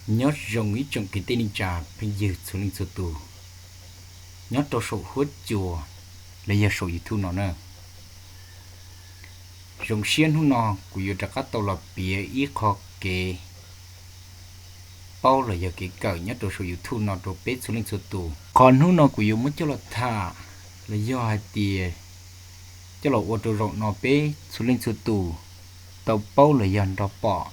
Nyob zoo ib tsoom kwv tij neej tsa phooj ywg txhua leej txhua tus nyob rau saum huab cua los yog saum YouTube no na. Zoo siab hnub no kuv yuav rov qab tau los piav ib qho kev paub los yog kev kawm nyob rau saum YouTube no rau peb txhua leej txhua tus. Qhov hnub no kuv yuav muab coj los tham los yog hais tias coj los ua rau zaum no peb txhua leej txhua tus tau paub los yog nrog pom.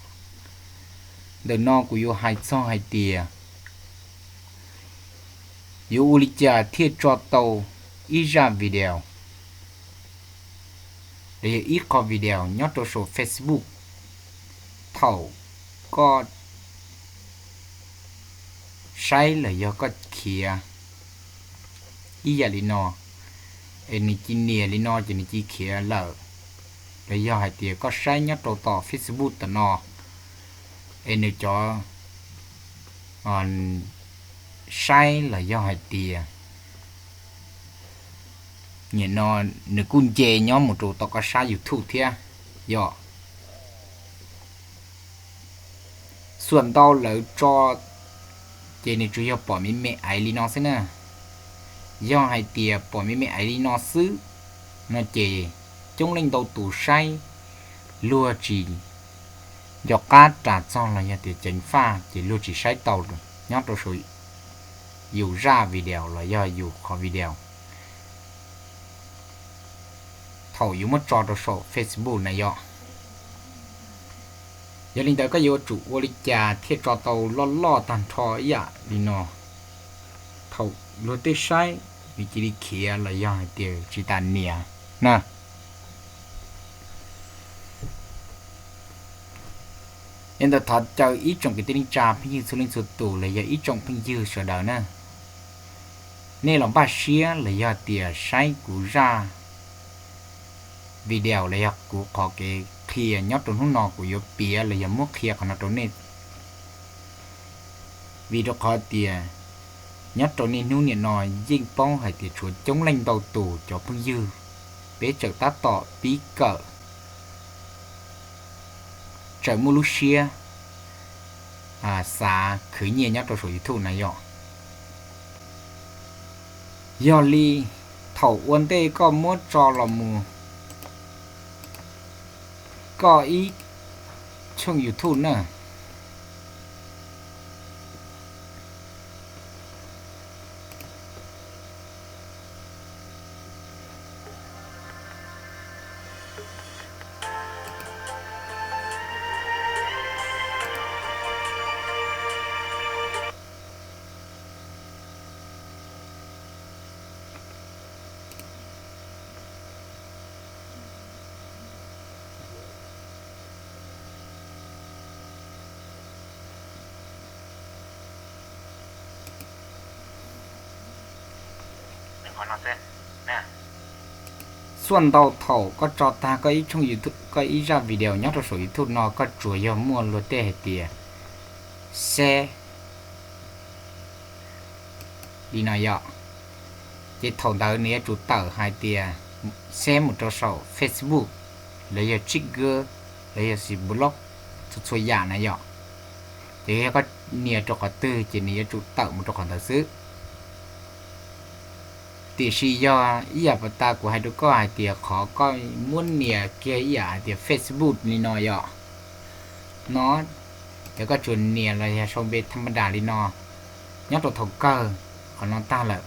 Ntawm no kuv yuav hais txog hais tias yuav ua li cas thiaj tso tau ib zaj video los yog ib qho video nyob rau saum Facebook. Thaum koj saib los yog koj khiav ib yam li no, es nws cia li nias li no ces nws cia li khiav lawm, los yog hais tias koj saib nyob rau tom Facebook tam no, es nws cov saib los yog hais tias nim no nws kuj nce nyob mus rau tom koj sab YouTube thiab. Yog xuam ntau lawv tso ces nws tsuas yog pom me me aiv li no xwb na. Yog hais tias pom me me aiv li no xwb no ces coob leej ntau tus saib luag tsis nco qab ras txog los yog tias ceev faj ces luag tsis saib tau nyob rau saum yus zaj video los yog yus qhov video thaum yuav muab tso rau saum Facebook na yom. Yog li ntawd koj yuav tsum ua li cas thiaj tso tau loj loj tag nrho ib yam li no, thaum luag tej saib nws cia li khiav los yog hais tias tsis tas nias na. Yog ntawd thov caw ib tsoom kwv tij neej tsa phooj ywg txhua leej txhua tus los yog ib tsoom phooj ywg sawv daws na, nej los npaj siab los yog tias saib kuv zaj video los yog kuv qhov kev qhia nyob rau hnub no kuv yuav piav los yog muab qhia qhov no rau nej. Vim rau qhov tias nyob rau niaj hnub nim no yeej paub hais tias tshuav coob leej ntau tus cov phooj ywg peb tseem tab tom pib kawm, tseem muaj lub siab xav khwv nyiaj nyob rau saum YouTube na yom. Yog li thaum ua ntej koj muab tso los mus koj ib tshooj YouTube na. Xuaj ntau thaum koj tso tag koj ib tshooj YouTube, koj ib zaj video nyob rau saum YouTube no koj tsuas yog muaj luag tej hais tias share li no yom, ces thaum ntawd nws yuav tsum tawm hais tias share mus rau saum Facebook, los yog Trello, los yog Skyblog, txhua txhua yam na yom. Ces yog koj nias rau qhov twg ces nws yuav tsum tawm mus rau qhov ntawd xwb. Tiam sis yog ib yam pas tas kuv hais rau koj hais tias qhov koj muab nias kiag ib yam hais tias Facebook li no yom, no yog koj tsuas nias los yog sau npe tham ma das li no, nyob rau thaum kawg qhov no tag lawm,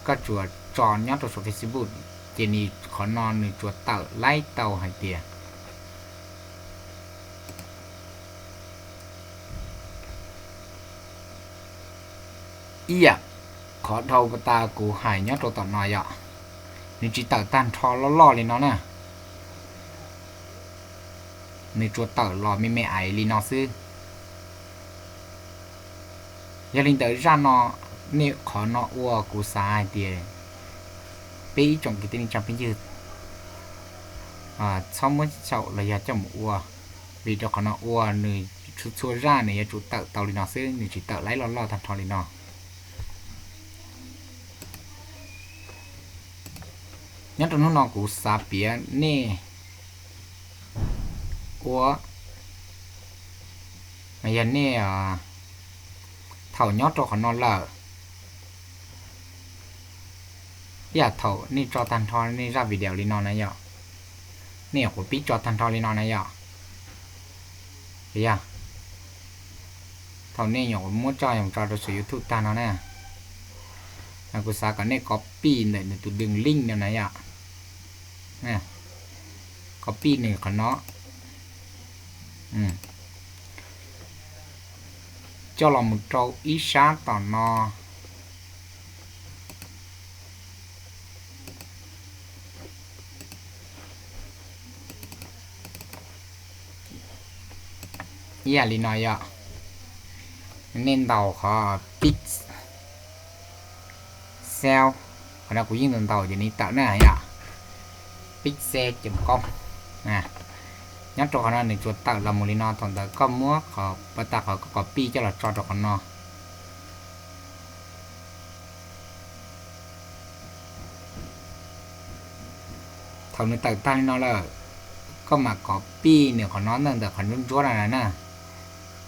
koj tsuas tso nyob rau saum Facebook, ces nws qhov no nws tsuas tawm laib tau hais tias ib yam qhov dhau pas tas kuv hais nyob rau tom no yom, nws tsis tawm tag nrho loj loj li no na, nws tsuas tawm los me me aiv li no xwb. Yog li ntawd zaj no, nej qhov no ua kuv xav hais tias peb ib tsoom kwv tij neej tsa phooj ywg txhob muab xyaum los yog coj mus ua, vim rau qhov no ua nws txhua txhua zaj nws yuav tsum tawm tau li no xwb, nws tsis tawm laib loj loj tag nrho li no. Nyob rau hnub no kuv xav piav nej ua, yog nej Thaum nyob rau qhov no lawm, ib yam thaum nej tso tag nrho nej zaj video li no na yom, nej nyuam qhuav pib tso tag nrho li no na yom. Yog thaum nej nyuam qhuav muab coj mus tso rau saum YouTube tag no na, kuv xav kom nej copy ntawm nws tus đường link no na yom. Copy nws qhov no, coj los mus rau ib sab tom no. Ib yam li no yom, nej ntaus qhov pixel, qhov no kuv yeej ntaus ntaus ces nws tawm na yom, pixel cem koj. Nyob rau qhov no nws tsuas tawm los mus li no, thaum ntawd koj muab qhov pas tas qhov koj copy coj los tso rau qhov no. Thaum nws tawm tag li no lawm, koj mam copy nws qhov no ntawm qhov ntsuab ntsuab no na,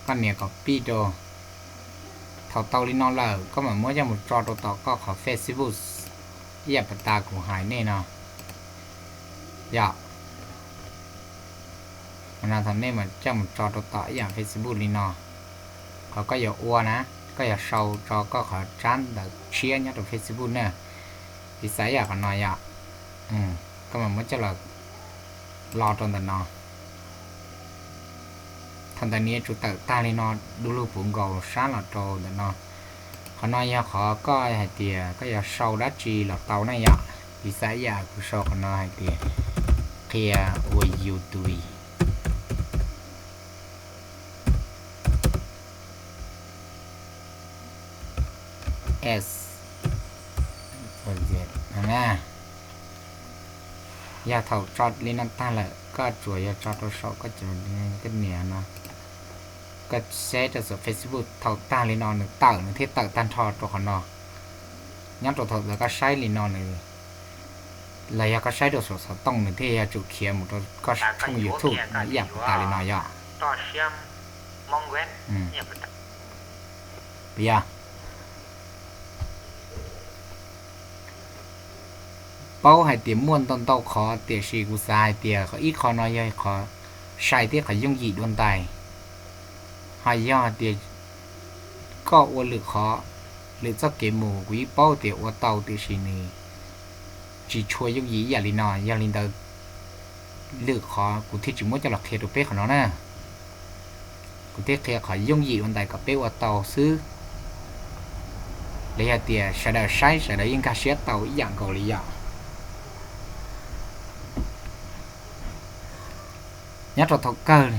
koj nias copy rau. Thaum tau li no lawm koj mam muab coj mus tso rau tom koj qhov Facebook ib yam pas tas kuv hais nej no yom. Thaum nej mam coj mus tso rau tom ib yam Facebook li no, qhov koj yuav ua na, koj yuav sau tso koj qhov tsab ntawv tshiab nyob rau Facebook na, piv xam ib yam qhov no yom, koj mam muab coj los lo rau ntawm no. Thaum ntawd nws yuav tsum tawm tag li no, du lug puv nkaus sab los rau ntawm no. Qhov no yog qhov koj hais tias koj yuav sau dab tsi los tau na yom, piv xam ib yam kuv sau qhov no hais tias qhia ua YouTube as. Yog thaum tso li no tag lawm koj tsuas yog tso rau saum koj cov nias no, koj saib rau saum Facebook, thaum tag li no nws tawm nws thiaj tawm tag nrho rau qhov no. Nyob rau thaum ntawd koj saib li no nws, los yog koj saib rau saum xov tooj nws thiaj yuav tsum khiav mus rau koj tshooj YouTube no ib yam pas tas li no yom. Yog paub hais tias muaj ntau ntau qhov, tiam sis kuv xav hais tias qhov ib qho no yog qhov sai thiab qhov yooj yim dua ntais. Ho yog hais tias koj ua lwm qhov, lwm txoj kev mus, kuv yeej paub tias ua tau, tiam sis nws tsis tshua yooj yim ib yam li no. Yog li ntawd, lwm qhov kuv thiaj tsis muab coj los qhia rau peb qhov no na. Kuv thiaj qhia qhov yooj yim dua ntais kom peb ua tau xwb. Los yog tias sawv daws saib sawv daws yeej nkag siab tau ib yam nkaus li yom. Nyob rau thaum kawg,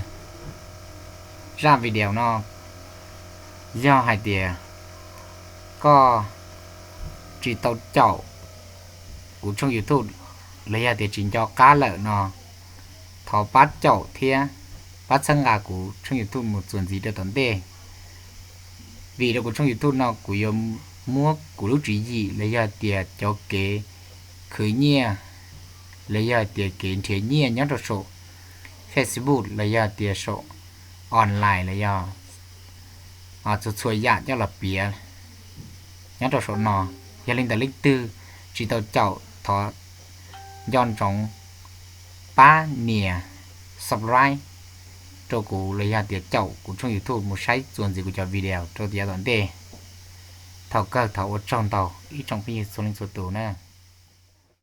zaj video no yog hais tias koj tsis tau caum kuv tshooj YouTube los yog tias tsis nco qab lawm no, thov pab caum thiab pab txhawb nqa kuv tshooj YouTube mus txuas ntxiv rau tom ntej. Vim rau kuv tshooj YouTube no kuv yuav muab kuv lub tswv yim los yog tias cov kev khwv nyiaj los yog tias kev nrhiav nyiaj nyob rau saum Facebook los yog tias saum online los yog txhua txhua yam coj los piav nyob rau saum no. Yog li ntawd leej twg tsis tau caum thov nco ntsoov pab nias subscribe rau kuv los yog tias caum kuv tshooj YouTube mus saib txuas ntxiv kuv cov video rau yav tom ntej. Thaum kawg thov ua tsaug ntau ib tsoom phooj ywg txhua leej txhua tus na.